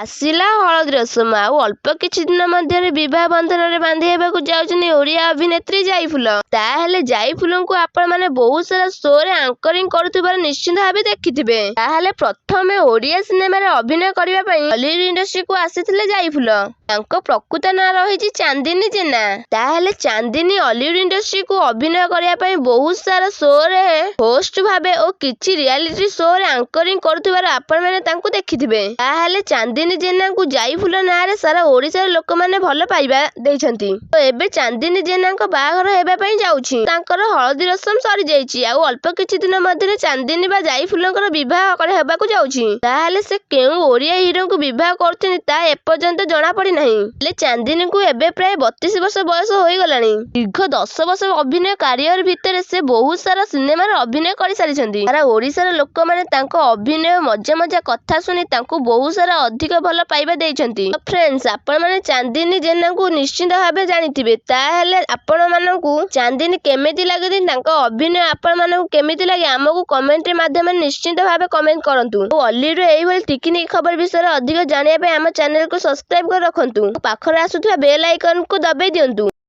ଆସିଲା ହଳଦୀ ରସମ। ଆଉ ଅଳ୍ପ କିଛି ଦିନ ମଧ୍ୟରେ ବିବାହ ବନ୍ଧନରେ ବାନ୍ଧି ହେବାକୁ ଯାଉଛନ୍ତି ଓଡ଼ିଆ ଅଭିନେତ୍ରୀ ଜାଇଫୁଲ। ତାହେଲେ ଜାଇଫୁଲଙ୍କୁ ଆପଣମାନେ ବହୁତ ସାରା ଶୋରେ ଆଙ୍କରିଂ କରୁଥିବାର ନିଶ୍ଚିତ ଭାବେ ଦେଖିଥିବେ। ତାହେଲେ ପ୍ରଥମେ ଓଡ଼ିଆ ସିନେମାରେ ଅଭିନୟ କରିବା ପାଇଁ ଅଲିଉଡ ଇଣ୍ଡଷ୍ଟ୍ରିକୁ ଆସିଥିଲେ ଜାଇଫୁଲ। ତାଙ୍କ ପ୍ରକୃତ ନାଁ ରହିଛି ଚାନ୍ଦିନୀ ଜେନା। ତାହେଲେ ଚାନ୍ଦିନୀ ଅଲିଉଡ ଇଣ୍ଡଷ୍ଟ୍ରିକୁ ଅଭିନୟ କରିବା ପାଇଁ ବହୁତ ସାରା ଶୋରେ ହୋଷ୍ଟ ଭାବେ ଓ କିଛି ରିଆଲିଟି ଶୋରେ ଆଙ୍କରିଂ କରୁଥିବାର ଆପଣମାନେ ତାଙ୍କୁ ଦେଖିଥିବେ। ତାହେଲେ ଚାନ୍ଦିନୀ ଜେନାଙ୍କୁ ଜାଇଫୁଲ ନାଁରେ ସାରା ଓଡ଼ିଶାର ଲୋକମାନେ ଭଲ ପାଇବା ଦେଇଛନ୍ତି। ତ ଏବେ ଚାନ୍ଦିନୀ ଜେନାଙ୍କ ବାହାଘର ହେବା ପାଇଁ ଯାଉଛି। ତାଙ୍କର ହଳଦୀ ରସମ ସରିଯାଇଛି, ଆଉ ଅଳ୍ପ କିଛି ଦିନ ମଧ୍ୟରେ ଚାନ୍ଦିନୀ ବା ଜାଇଫୁଲଙ୍କର ବିବାହ ହେବାକୁ ଯାଉଛି। ତାହେଲେ ସେ କେଉଁ ଓଡ଼ିଆ ହିରୋଙ୍କୁ ବିବାହ କରୁଛନ୍ତି, ତାହା ଏପର୍ଯ୍ୟନ୍ତ ଜଣାପଡ଼ିନାହିଁ। ହେଲେ ଚାନ୍ଦିନୀଙ୍କୁ ଏବେ ପ୍ରାୟ 32 ବର୍ଷ ବୟସ ହୋଇଗଲାଣି। ଦୀର୍ଘ 10 ବର୍ଷ ଅଭିନୟ କାରିୟର ଭିତରେ ସେ ବହୁତ ସାରା ସିନେମାରେ ଅଭିନୟ କରିସାରିଛନ୍ତି। ସାରା ଓଡ଼ିଶାର ଲୋକମାନେ ତାଙ୍କ ଅଭିନୟ, ମଜା ମଜା କଥା ଶୁଣି ତାଙ୍କୁ ବହୁତ ସାରା ଅଧିକ ଭଲ ପାଇବା ଦେଇଛନ୍ତି। ତ ଫ୍ରେଣ୍ଡସ୍, ଆପଣମାନେ ଚାନ୍ଦିନୀ ଜେନାଙ୍କୁ ନିଶ୍ଚିତ ଭାବେ ଜାଣିଥିବେ। ତାହେଲେ ଆପଣମାନଙ୍କୁ ଚାନ୍ଦିନୀ କେମିତି ଲାଗନ୍ତି, ତାଙ୍କ ଅଭିନୟ ଆପଣମାନଙ୍କୁ କେମିତି ଲାଗେ, ଆମକୁ କମେଣ୍ଟ ମାଧ୍ୟମରେ ନିଶ୍ଚିତ ଭାବେ କମେଣ୍ଟ କରନ୍ତୁ। ଆଉ ଅଲିଉଡର ଏଇଭଳି ଟିକିନିଖି ଖବର ବିଷୟରେ ଅଧିକ ଜାଣିବା ପାଇଁ ଆମ ଚ୍ୟାନେଲକୁ ସବସ୍କ୍ରାଇବ କରି ରଖନ୍ତୁ। ପାଖରେ ଆସୁଥିବା ବେଲ୍ ଆଇକନକୁ ଦବାଇ ଦିଅନ୍ତୁ।